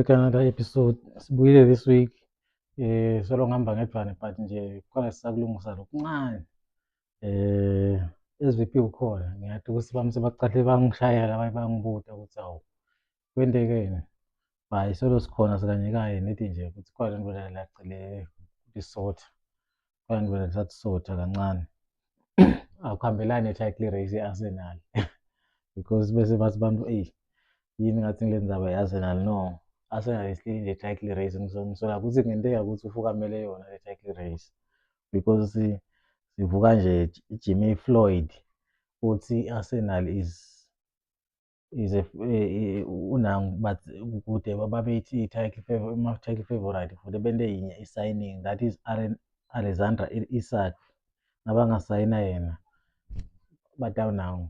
back another episode. Sibuyile this week. Solo ngihamba ngedvwane but nje khona sisakulungisa lokuncane. SVP ukhona. Ngiyathi ukuthi bami sebaqale bangishayela abanye bangibuta ukuthi awu kwentekeni. Hayi solo sikhona sikanye kanye nithi nje ukuthi khona into lacele isotha. Khona into lesathi sotha kancane. Akuhambelani ne-title race ye-Arsenal because bese bathi bantu eyi yini ngathi ngile ndzaba ye-Arsenal no Arsenal is still in the title race ngisola ukuthi kungenteka ukuthi ufukamele yona le title race because sivuka nje Jimmy Floyd uthi Arsenal is a unangu but kude babethi i-title favor ima-title favorite futhi bente yinye i-signing that is Alexander Isak nabangasayina yena batawunawo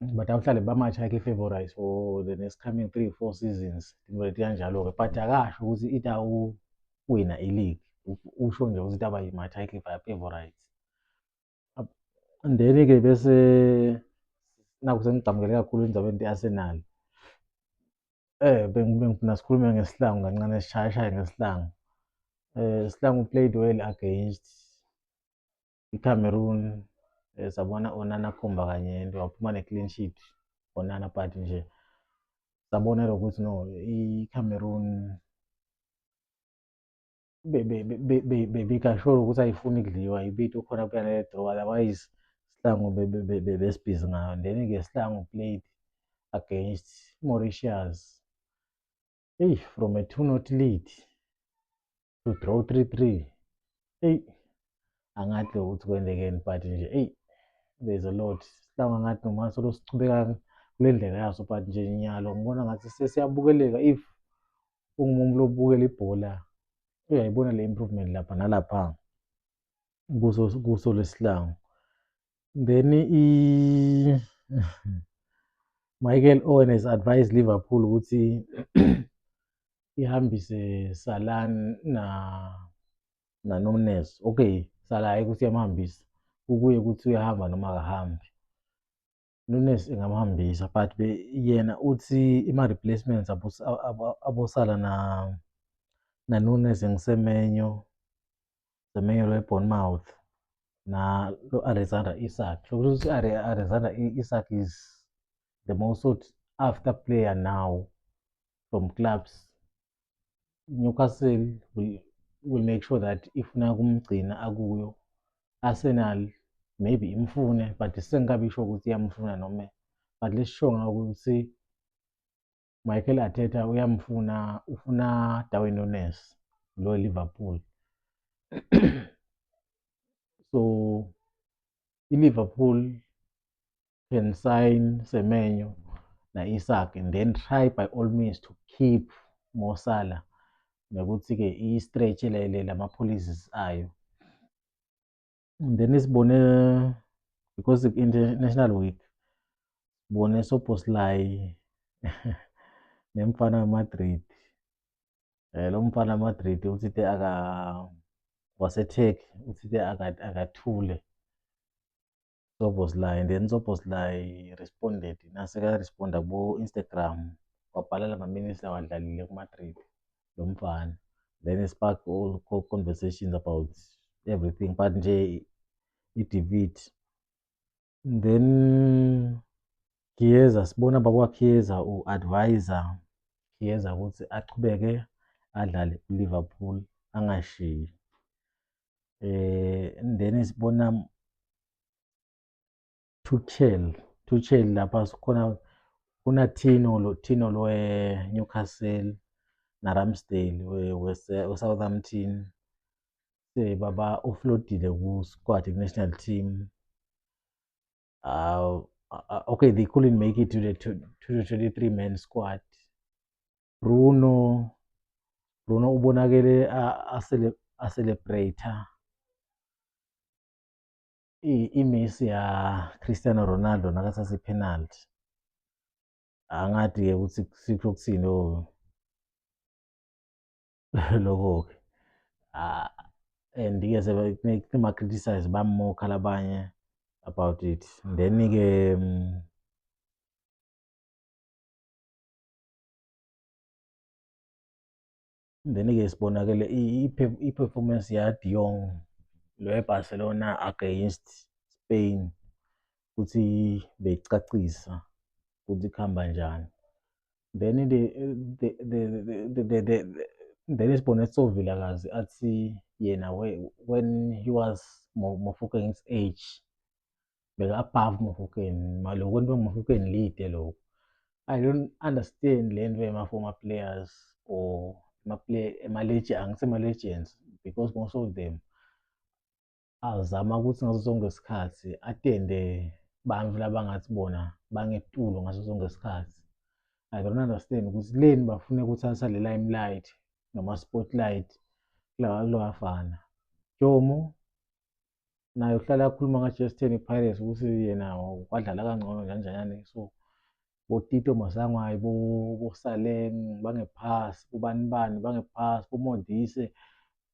batawuhlale bama-title favorites for the next coming 3 4 seasons into leti kanjalo-ke but akasho ukuthi itawuwina i-league usho nje ukuthi itaba yima-title favorites. And then-ke bese naku sengigqamukele kakhulu endzabeni ye-Arsenal. Bengifuna sikhulume ngesihlangu kancane sishayashaye ngesihlangu. Sihlangu played well against i-Cameroon. Sabona Onana khomba kanye waphuma ne-clean sheet Onana but nje sabona ukuthi no i-Cameroon bebikasho ukuthi ayifuni kudliwa ibiti ukhona kuya nale draw otherwise Sihlangu besibhizi ngayo. And then-ke Sihlangu played against Mauritius. Hey, from a 2-0 lead to draw 3-3. Hey, angathi ukuthi kwenzekeni but nje hey there's a lot. Sihlangu angathi noma solo sichubeka kule ndlela yaso but nje nyalo ngibona ngathi sesiyabukeleka if ungumuntu lobukela ibhola uyayibona le improvement lapha nalapha kuso lesihlangu. Then i Michael Owen has advised Liverpool ukuthi ihambise Salah na Nunes. Okay, Salah hayi ukuthi iyamhambisa, kukuye ukuthi uyahamba noma akahambi. Nunes ingamhambisa but yena uthi ima-replacements aboSalah na Nunes ngiSemenyo, Semenyo lo eBournemouth na lo Alexander Isak. So kusho ukuthi Alexander Isak is the most sought after player now from clubs. Newcastle will make sure that ifuna kumgcina akuyo. Arsenal maybe imfune but sengikabi sure ukuthi iyamfuna noma but lesisho ukuthi Michael Arteta uyamfuna ufuna Darwin Nunes lo Liverpool. So i-Liverpool can sign Semenyo na Isak and then try by all means to keep Mo Salah nokuthi-ke i-stretch le lama-policies ayo. And then sibone because international week sibone Szoboszlai nemfana weMadrid. Lo mfana weMadrid uthi aka waseTurkey uthi akathule Szoboszlai and then Szoboszlai responded naseka responda kubo Instagram wabhala lama minutes lawadlalile kuMadrid lo mfana. Then spark all conversations about everything but nje i-defeat. Then Chiesa sibona baba Chiesa u-advisor Chiesa ukuthi achubeke adlale ku-Liverpool angashiyi. And then sibona Tuchel lapha sikhona kuna Tino lo Tino lo we-Newcastle na Ramsdale we-Southampton baba offloadile ku-squad ku-national team. Okay, they couldn't make it to the 23 man squad. Bruno ubonakele a-celebrate i-miss ya Cristiano Ronaldo nakathatha i-penalty. Angathi-ke ukuthi kusho ukuthini lokho-ke. And-ke kuma-criticize bam-mocka labanye about it. Then-ke Then-ke sibonakele i-performance ya-De Jong lo e-Barcelona against Spain ukuthi beyicacisa ukuthi kuhamba njani. Then the sibone Vilakazi athi yena when he was Mofokeng's age beka-above Mofokeng, lokhu kwentiwa Mofokeng lite lokhu. I don't understand le nto yama-former players or angithi ama-legends because most of them azama ukuthi ngaso sonke isikhathi atende bantfu labangathi bona bangetulu ngaso sonke isikhathi. I don't understand ukuthi leni bafune ukuthatha le limelight noma spotlight kulo bafana. Jomo naye uhlala akhuluma nga-Justin Pirates ukuthi yena wadlala kangcono njani njani, so boTito Maswanganyi, boSaleng bangephasi, bobani bani bangephasi, boModise,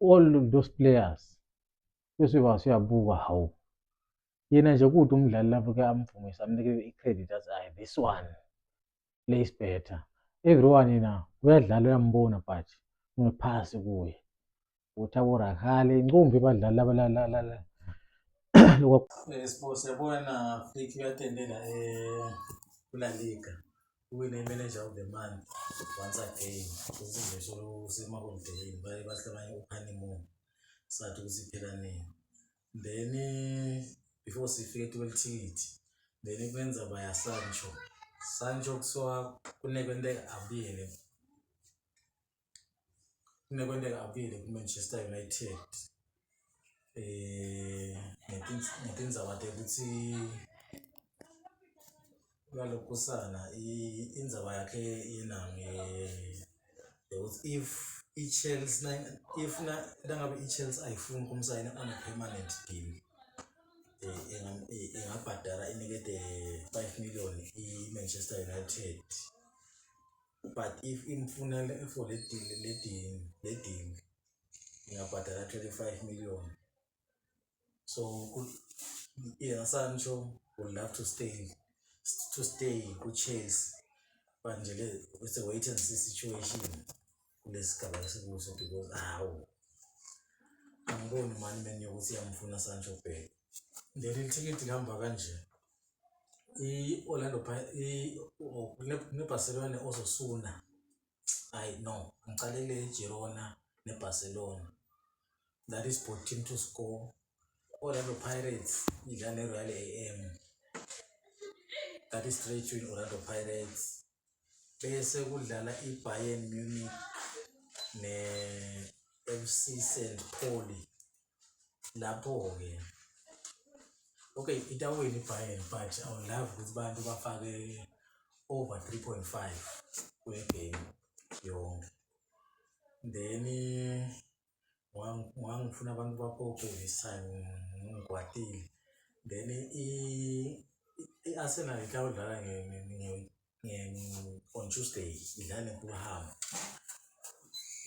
all those players. Bese uyabuka hawu, yena nje kude umdlali lapho-ke amvumise amnike i-credit athi hhayi this one plays better. Everyone yena uyadlala uyambona but ungephasi kuye. UThabo Rakhale, incumbi abadlali laba. Sbo, siyabona Flick uyatendela kula Liga. Uwine i-manager of the month once again. Futhi nje solo usemaholideyini baye bathi abanye u-honeymoon. Sathi ukuthi iphela nini. Then before sifike ethikithi, then kunenzaba ya Sancho. Sancho kuthiwa kunekwenteka abuyele kunekwenteka abuyele ku-Manchester United ngetindzaba tekuthi kalokusana indzaba yakhe yena ukuthi if i-Chelsea if nangabe i-Chelsea ayifuni ukumsayina on a permanent deal, ingabhadala inikete 5 million i-Manchester United, but if imfuna for le deal ingabhadala 25 million. So yena Sancho would love to stay ku-Chelsea, but nje le it's a wait and see situation kulesi sigaba esikuso because hawu, angiboni mani Man yokuthi iyamfuna Sancho back. Leli thikithi lihamba kanje: i-Orlando ne-Barcelona ne-Osasuna, hayi no, ngicalele i-Girona ne-Barcelona, that is both team to score. Orlando Pirates idlala ne-Royal AM, that is straight win Orlando Pirates. Bese kudlala i-Bayern Munich ne-FC St Pauli. Lapho-ke okay, itawina i-Bayern, but I would love ukuthi bantu bafake over 3.5 kule game yonke. Then ngangifuna abantu bapope this time, ngikwatile. Then i-Arsenal itawudlala on Tuesday, idlala ne-Fulham.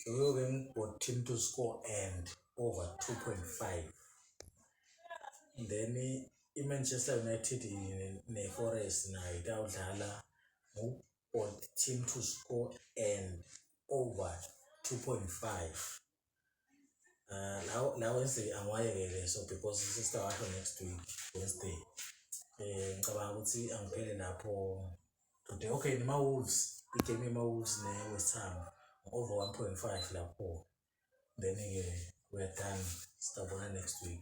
Loyo-ke both team to score and over 2.5. Then i-Manchester United ne-Forest nayo itawudlala both team to score and over 2.5. La Wednesday angiwayekele so because sister washo next week Wednesday. Ngicabanga ukuthi angiphele lapho today. Okay, nema-Wolves, igame yema-Wolves ne-West Ham, over 1.5 lapho. Then-ke we are done, sitabona next week.